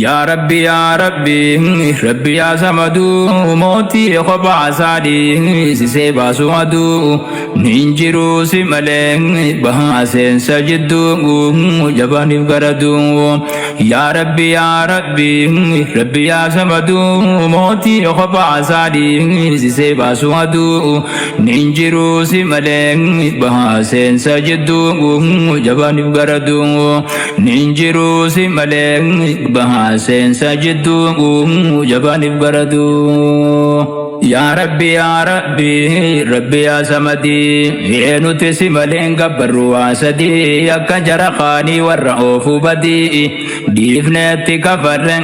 Yaa Rabbi yaa Rabbi Rabbi yaa Samaduu mootii kophaa isaadhi sisee baasu aduu nin jiruu si malee bahaa seensa jidduu jabaaniif garaduu. Yaa Rabbi yaa Rabbi Rabbi yaa Samaduu mootii kophaa isaadhi sisee baasu aduu nin jiruu si malee bahaa seensa jidduu jabaaniif garaduu nin jiruu si malee bahaa seensa jidduu jabaaniif garaduu. Yaa Rabbi yaa Rabbi Rabbi yaa Samadii eenuti si maleen gabbarru waa sadii akka jara kaanii warra oofuu badii dhiifneetti kafarre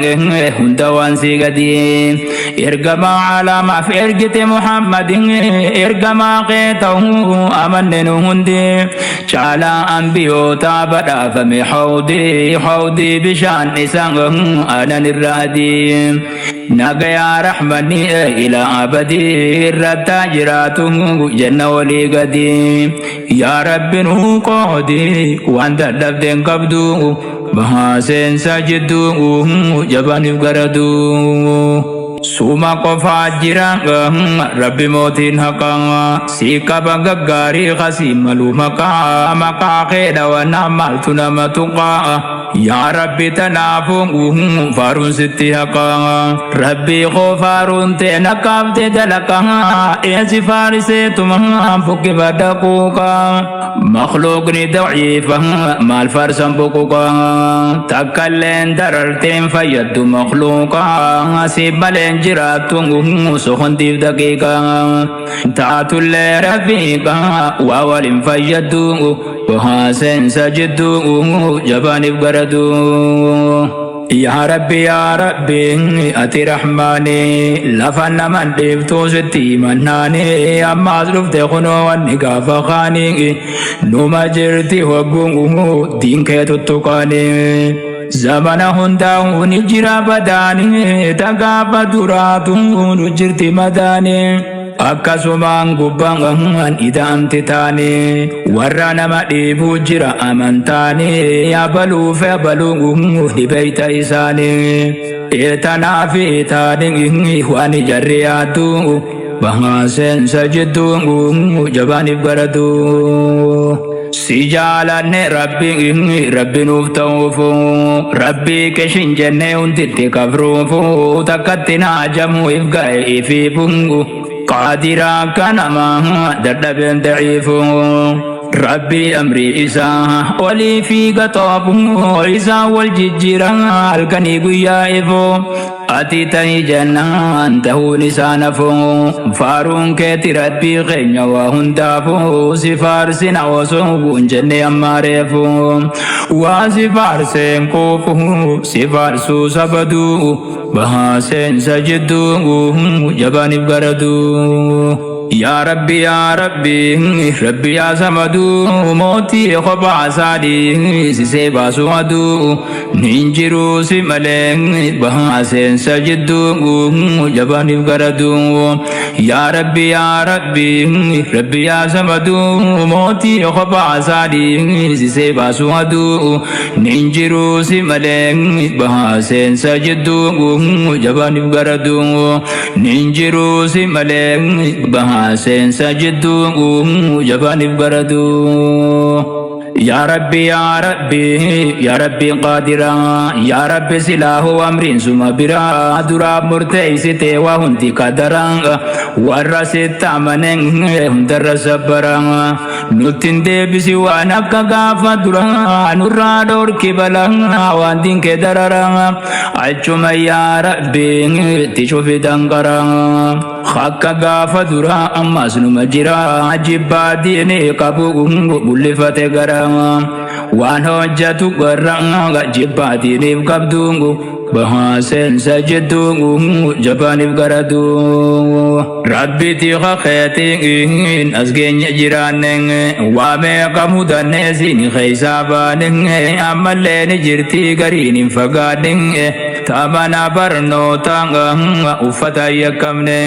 hunda waan si gadii ergamaa caalamaaf ergite Muhammadin ergamaa kee ta'uu amanne nu hundi caalaa ambiyootaa badhaafame hawdii hawdii bishaan isa anan irra adii nagayaa rahmanni ila abadii irratti jiraatu jenna walii gadi. Yaa Rabbi nuu qoodi waan dadhabdeen qabdu bahaa seensa jidduu jabaaniif garaduu. Suma qofaa jira Rabbi mootiin haqaa si qaba gaggaarii kasii malu maqaa maqaa kee dhawanaa maaltu nama tuqaa. Yaa Rabbi tanaafu faaruun sitti haqaa Rabbi koo faaruun ta'e nakkaafte dalaqaa eessi faariseetuma fukki badda quuqaa makhluuqni daciifa maal faarsan buquqaa takkalleen dararteen fayyaddu makhluuqaa si maleen jiraattu sohontiif daqiiqaa taatullee rafiiqaa waa waliin fayyaddu bahaa seensa jidduu jabaaniif garaduu. Yaa Rabbi yaa Rabbi ati Rahmaani lafa naman dhiiftuu sitti himannaani ammaas dhufte kunoo wanni gaafa kaanii numa jirti hogguu diin kee tuttuqaanii. Zamana hundaa'uu ni jira badaanii tagaafa duraatu nu jirti madaanii. Akkasumaan gubbaan ida'amti taane warra nama dhiibuu jira amantaanii abaluuf abaluu dhibeeyta isaanii tanaa fi taanii waan jarri yaaddu bahaa seensa jidduu jabaaniif garaduu. Si jaalanne Rabbi Rabbi nuuf ta'uufu Rabbi keshin jenne hunditti kafruufu takkatti naajamu if ga'e ifiifu qaadiraa kanama dadhabeen daciifu Rabbi amri isaa olii fi gaxoofu isaa wal jijjiira halkanii guyyaa ifu ati tahi jennaan ta'uun isaa nafu faaruun keeti Rabbii keenya waa hundaafu si faarsina osoo hin jenne ammaa reefu waa si faarseen quufu si faarsuu sabaduu bahaa seensa jidduu jabaaniif garaduu. Yaa Rabbi yaa Rabbi Rabbi yaa Samaduu mootii kophaa isaadhi sisee baasu aduu nin jiruu si malee bahaa seensa jidduu jabaaniif garaduu. Yaa Rabbi yaa Rabbi Rabbi yaa Samaduu mootii kophaa isaadhi sisee baasu aduu nin jiruu si malee bahaa seensa jidduu jabaaniif garaduu nin jiruu si malee bahaa seensa jidduu jabaaniif garaduu. Yaa Rabbi yaa Rabbi yaa Rabbi qaadiraa yaa Rabbi silaahu amriin suma biraa duraa murteessitee waa hundi qadaraa warra sitti amanen hundarra sabbaraa nutti hin deebisi waan akka gaafa duraa nurraa dhorki balaa waan dinkee dararaa achuma yaa Rabbi itti cufi danqaraa akka gaafa duraa ammas numa jira jibbaa diinii qabu bullifate gara waan hojjetu garra jibbaa diiniif qabdu bahaa seensa jidduu jabaaniif garaduu. Rabbi keetiin as keenya jiraanne waa meeqa mudannee siin keessaa baane ammallee ni jirti gariin hin fagaanne tamana barnoota uffata yakkamne.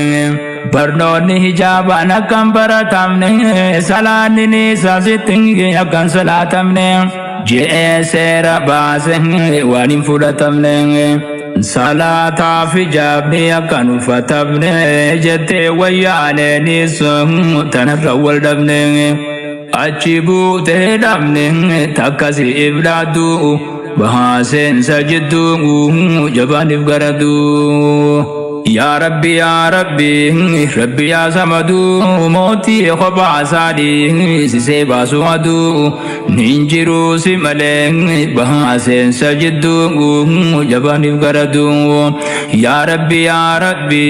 Barnoonni hijaabaan akkan baratamne salaanni ni isaasitti akkan salaatamne. Je'ee seera baase waan hin fudhatamne. Salaataa fi jaabni akkan uffatamne jettee wayyaaneenis tanarra wal dhabne. Achi buutee dhabne takkasi iblaaddu bahaa seensa jidduu jabaaniif garaduu. Yaa Rabbi, yaa Rabbi, Rabbi yaa Samaduu, mootii kophaa isaadhi sisee baasu aduu, nin jiruu si malee bahaa seensa jidduu jabaaniif garaduu. Yaa Rabbi, yaa Rabbi,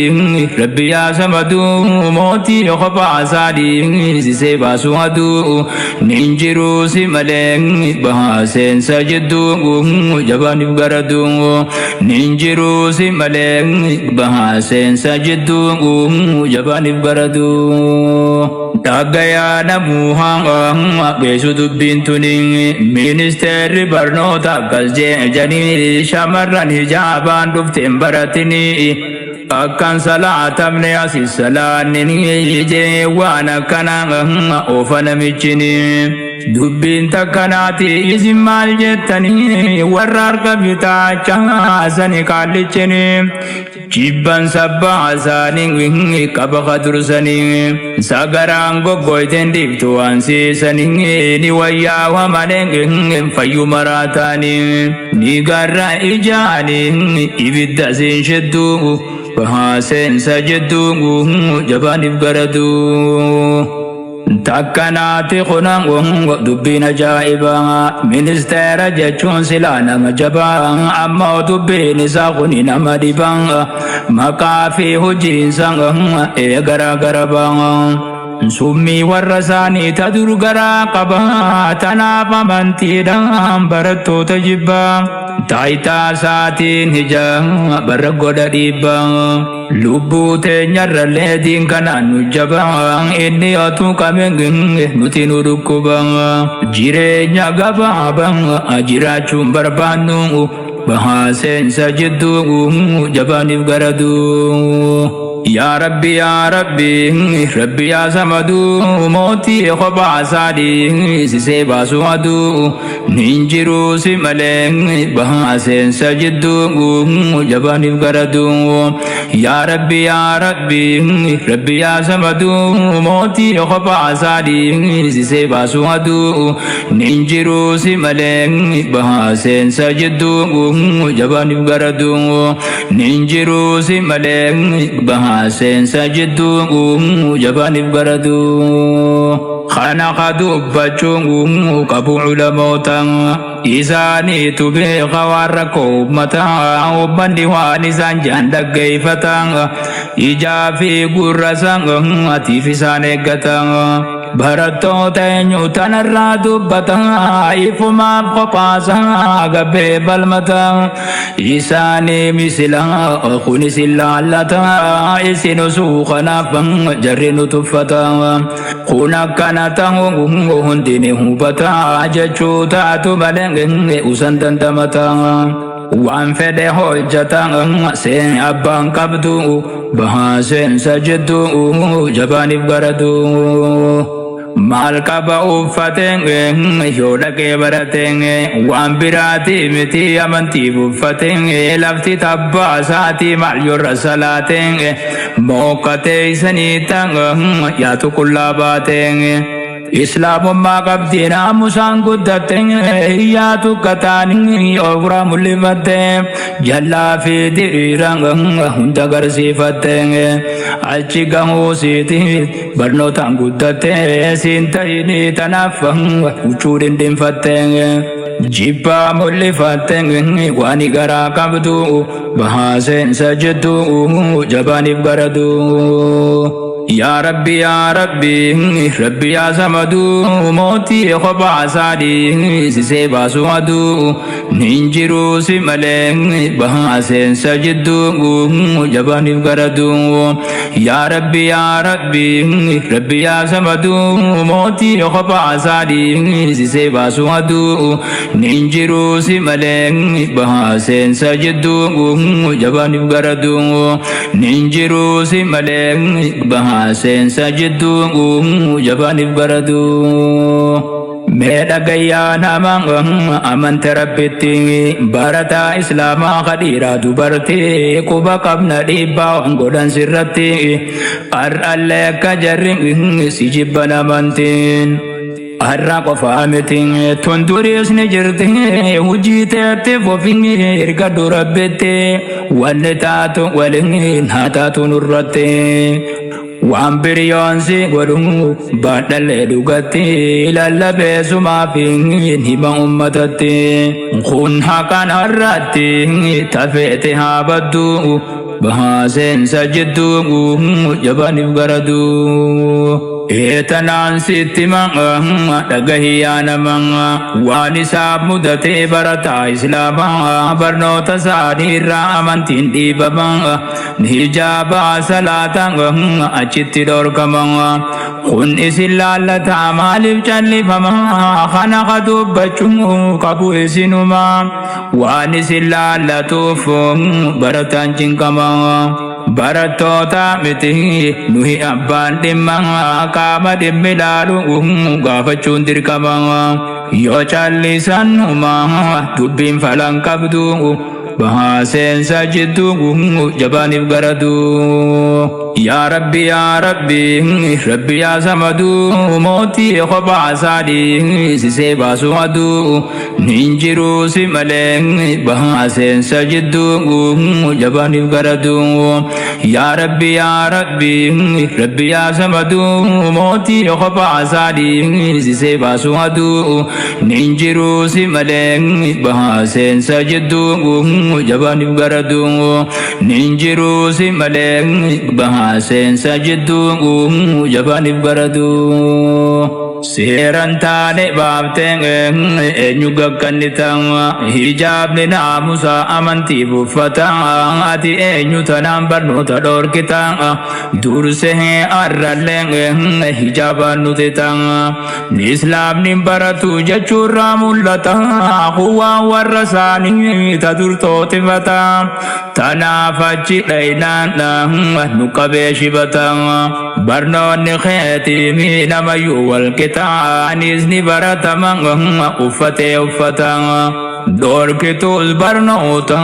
Rabbi yaa Samaduu, mootii kophaa isaadhi sisee baasu aduu, nin jiruu si malee bahaa seensa jidduu jabaaniif garaduu. Nin jiruu si malee bahaa seensa jidduu jabaaniif garaduu. Dhagayaa namuu haa geessu dubbiin tuni, ministeerri barnoota akkas jedhanii shamarran hijaabaan dhufteen baratini akkan salaatamne asi salaanni jee waan akkana oofa namichini. Dubbiin takkanaati, isin maal jettanii? Warra harka bitaacha sani qaallichini jibban sabbaa isaanii qaba kadursanii sagaraan goggoyteen dhiiftu waan siisanii ni wayyaawa malee fayyu maraataanii ni garra ijaanii ibidda siin shidduu bahaa seensa jidduu jabaaniif garaduu. Takkanaati kunan dubbiin ajaa'ibaa, ministeera jechuun silaa nama jabaa, ammoo dubbiin isaa kuni nama dhibaa, maqaa fi hojiinsa ee garaa gara baa. Summii warra isaanii ta dur garaa qabaa, tanaaf amantiidhaan barattoota jibbaa, taayitaa isaatiin hijaa barra godha dhiibbaa. Lubbuu teenyarrallee diin kanaan nu jabaa, inni otuu qame nuti nu dhukkuba. Jireenya gabaabaa jiraachuun barbaannu bahaa seensa jidduu jabaaniif garaduu. Yaa Rabbi, yaa Rabbi, Rabbi yaa Samaduu, mootii kophaa isaadhi sisee baasu aduu, nin jiruu si malee bahaa seensa jidduu jabaaniif garaduu. Yaa Rabbi, yaa Rabbi, Rabbi yaa Samaduu, mootii kophaa isaadhi sisee baasu aduu, nin jiruu si malee bahaa seensa jidduu jabaaniif garaduu. Nin jiruu si malee bahaa seensa jidduu jabaaniif garaduu. Kana ka dubbachuu qabu ulamoota, isaaniitu beeka waan rakkoo uummataa, uummanni waan isaan jaan dhaggeeffata, ijaa fi gurra isaatiif isaan eeggata. Barattoota eenyu tanarraa dubbata? Ifumaaf qophaasaa gabbee balmata, isaanii misila kunis ilaallata, isin usuu kanaaf jarri nu tuffata. Kun akkana ta'u hundi ni hubata, jechuu taatu malee usan dandamata. Waan fedhe hojjata seen abbaan qabdu bahaa seensa jidduu jabaaniif garaduu. Maal qaba uffateen yoo dhaqee barateen? Waan biraati miti, amantiif uffateen. Lafti tabbaa isaatii maal yorra salaateen? Mookkatee isanii tan yaatu qullaa baateen. Islaamummaa qabdii naamusaan guddatte, yaatu kataanii ofirraa mul'ifatte, jallaa fi diriira hunda agarsiifatte. Achi gahuu siiti barnootaan guddatte, siin ta'inii tanaaf huccuu dhindhinfatte, jibbaa mul'ifatte waan garaa qabdu bahaa seensa jidduu jabaaniif garaduu. Yaa Rabbi, yaa Rabbi, Rabbi yaa Samaduu, mootii kophaa isaadhi sisee baasu aduu, nin jiruu si malee bahaa seensa jidduu jabaaniif garaduu. Yaa Rabbi, yaa Rabbi, Rabbi yaa Samaduu, mootii kophaa isaadhi sisee baasu aduu, nin jiruu si malee bahaa seensa jidduu jabaaniif garaduu. Nin jiruu si malee bahaa seensa jidduu jabaaniif garaduu. Mee dhagayyaa nama amante Rabbitti, barataa Islaamaa kadhiiraa dubartii, quba qabna dhiibbaa waan godhan sirratti, har'allee akka jarri si jibban amantiin. Har'a qofaa miti, tun duriis ni jirti. Hojii teetti fufi, erga Rabbitti. Wanni taatu waliin haa taatu nurratti. Waan biriyoonsi godhu baadhallee dhugatti, lallabeesumaa fi hima ummatatti. Kun haqan har'atti tafeete haa baddu, bahaa seensa jidduu jabaniif garaduu. Eetanaan sitti ma'a, dhagahi yaa nama, waan isaa mudatee barataa Islaamaa. Barnoota isaanii irraa amantiin dhiibama, hijaabaa salaata achitti dhorkama. Kun isin laallataa, maaliif callifama? Kana ka dubbachuu qabu isinuma. Waan isin laallatuuf barataan cinqama. Barattoota miti nuhi abbaan dhimma, qaama dhimmi laalu gaafachuun dirqama. Yoo callisan huma dubbiin falan qabdu, bahaa seensa jidduu jabaaniif garadu. Yaa Rabbi, yaa Rabbi, Rabbi yaa Samadu, mootii kophaa isaadhi sisee baasu aduu. Nin jiru si malee, bahaa seensa jidduu jabaaniif garadu. Yaa Rabbi, yaa Rabbi, Rabbi yaa Samadu, mootii kophaa isaadhi sisee baasu aduu. Nin jiru si malee, bahaa seensa jidduu jabaaniif garadu. Nin jiru si malee, bahaa seensa jidduu jabaaniif garadu. Seeran taane baaftee eenyu gakkannita? Hijaabni naamusa amantiif uffata, ati eenyu tanaan barnoota dhorkita? Dursee arrallee hijaabaan nuti ta'a. Islaamni baratu jechuurraa mul'ata, waan warra isaanii ta dur tooxifata. Tanaaf achi dhaynaan nu qabee shibata. Barnoonni keetii namayyuu wal qixaanis ni baratama, uffatee uffata. Dhorkituus barnoota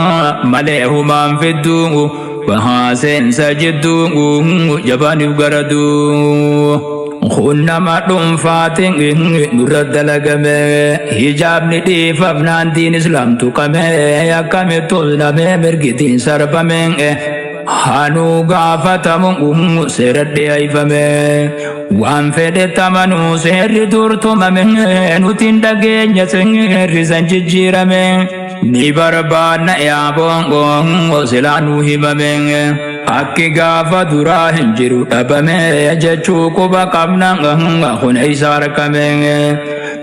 malee humaan fidduu, bahaa seensa jidduu jabaaniif garaduu. Kun nama dhuunfaatiin nurra dalagame, hijaabni dhiifamnaan diin Islaam tuqame. Akkamittus namee mirgitiin sarbame, hanuu gaafatamu seera dhiyeeffame. Waan fedhe tamanuu seerri dur tumame, nuti hin dhageenya seerri san jijjiirame. Ni barbaanna yaaboon silaa nuu himame. Akki gaafa duraa hin jiru dhabame jechuu quba qabna, kun isa harkame.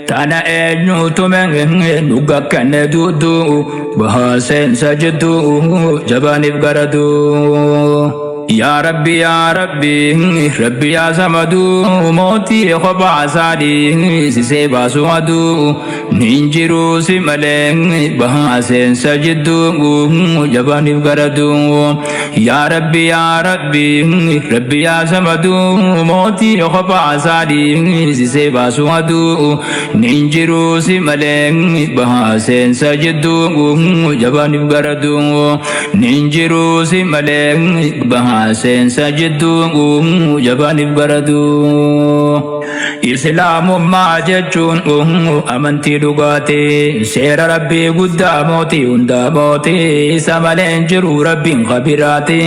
Tana eenyutume nu gakkanne duuduu, bahaa seensa jidduu jabaaniif garaduu. Yaa Rabbi, yaa Rabbi, Rabbi yaa Samadu, mootii kophaa isaadhi sisee baasu aduu. Nin jiru si malee, bahaa seensa jidduu jabaaniif garaduu. Yaa Rabbi, yaa Rabbi, Rabbi yaa Samadu, mootii kophaa isaadhi sisee baasu aduu. Nin jiru si malee, bahaa seensa jidduu jabaaniif garaduu. Nin jiru si malee, bahaa seensa jidduu jabaaniif garaduu. Islaamummaa jechuun amantii dhugaati, seera Rabbii guddaa, mootii hundaa mootii, isa malee hin jiru Rabbiin kabiraati.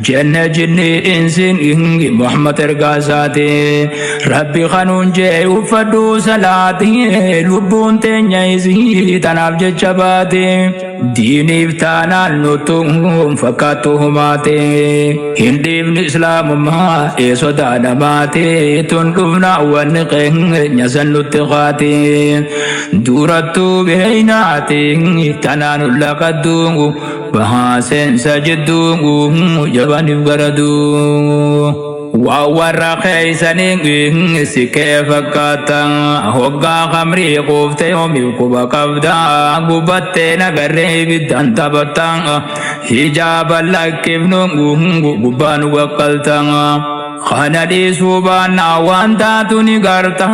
Jenne jinni insin Muhammad ergaa isaati. Rabbi kanuun jee uffadhu salaati, lubbuun teenya isii tanaaf jecha baati. Diiniif taanaan nutu fakkaattu humaate, hin dhiifni Islaamummaa ee sodaa namaate. Tun dhufna wanni keenya san nutti qaate, durattuu beeynaate tanaan laqaddu, bahaa seensa jidduu jabaniif garaduu. Waa warra keeysanii si kee fakkaata, hoggaa khamrii quufte yoomiif quba qabda? Gubattee nagarree ibiddaan taphatta, hijaaba lakkifnu gubbaan waqqalta. Kana dhiisuu baannaa waan taatu ni garta,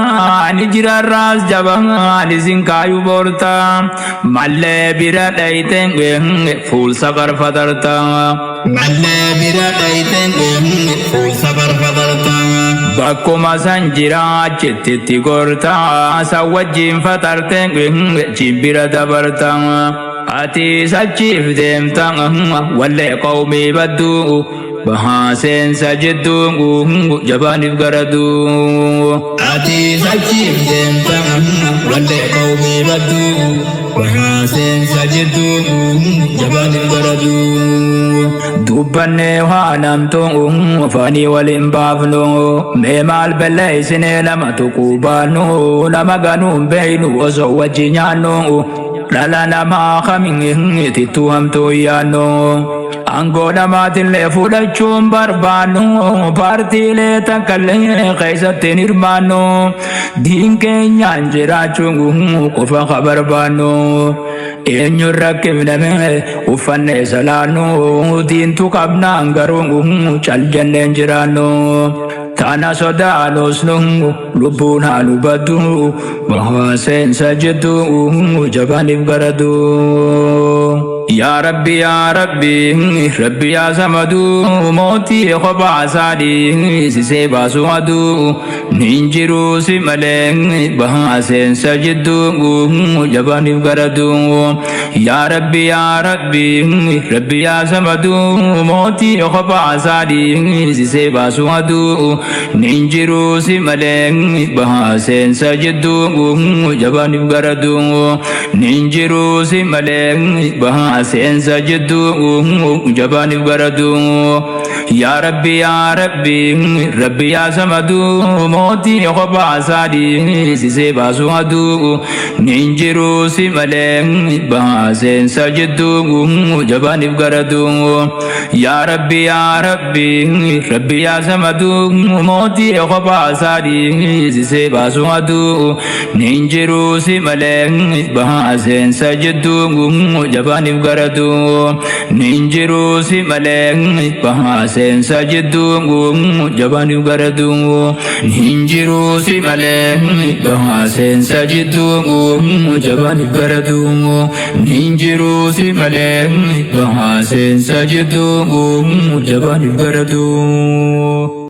ani jirarraas jabaan isin kaayu boorta. Mallee bira dhayte fuulsa qarfatarta. Mallee bira dhayte fuulsa barfatarta. Bakkuma san jira achitti gorta, san wajjin fatarte jibbira dabarta. Ati sachiif deemta wallee qawmii badduu, bahaa seensa jidduu jabaaniif garaduu. Ati sachiif deemta wallee qawmii badduu, bahaa seensa jidduu jabaaniif garaduu. Dubbannee waan hamtuu afaanii waliin baafnu, mee maal balleessinee nama tuquu baannu, nama ganuun beeynu osoo wajji nyaannu, dhala namaa kamiin tittuu hamtuu yaannu. Aangoo namaatillee fudhachuun barbaannu, paartiilee takkallee keessatti hin hirmaannu, diin keenyaan jiraachuun qofa ka barbaannu. Eenyuun rakkifname uffannee salaannu, diintu qabnaan garuu cal jenneen jiraannu. Tana sodaanus nu lubbuun haa nu baddu, bahaa seensa jidduu jabaaniif garaduu. Yaa Rabbi, yaa Rabbi, Rabbi yaa Samaduu, mootii kophaa isaadhi sisee baasu aduu, nin jiru si malee bahaa seensa jidduu jabaaniif garaduu. Yaa Rabbi, yaa Rabbi, Rabbi yaa Samaduu, mootii kophaa isaadhi sisee baasu aduu, nin jiru si malee bahaa seensa jidduu jabaaniif garaduu. Nin jiru si malee bahaa seensa jidduu jabaaniif garaduu. Yaa Rabbi, yaa Rabbi, Rabbi yaa Samaduu, mootii kophaa isaadhi sisee baasu aduu, nin jiru si malee bahaa seensa jidduu jabaaniif garaduu. Yaa Rabbi, yaa Rabbi, Rabbi yaa Samaduu, mootii kophaa isaadhi sisee baasu aduu, nin jiru si malee bahaa seensa jidduu jabaaniif garaduu. Nin jiru si malee bahaa seensa jidduu jabaaniif garaduu. Nin jiru si malee bahaa seensa jidduu jabaaniif garaduu. Nin jiru si malee bahaa seensa jidduu jabaaniif garaduu.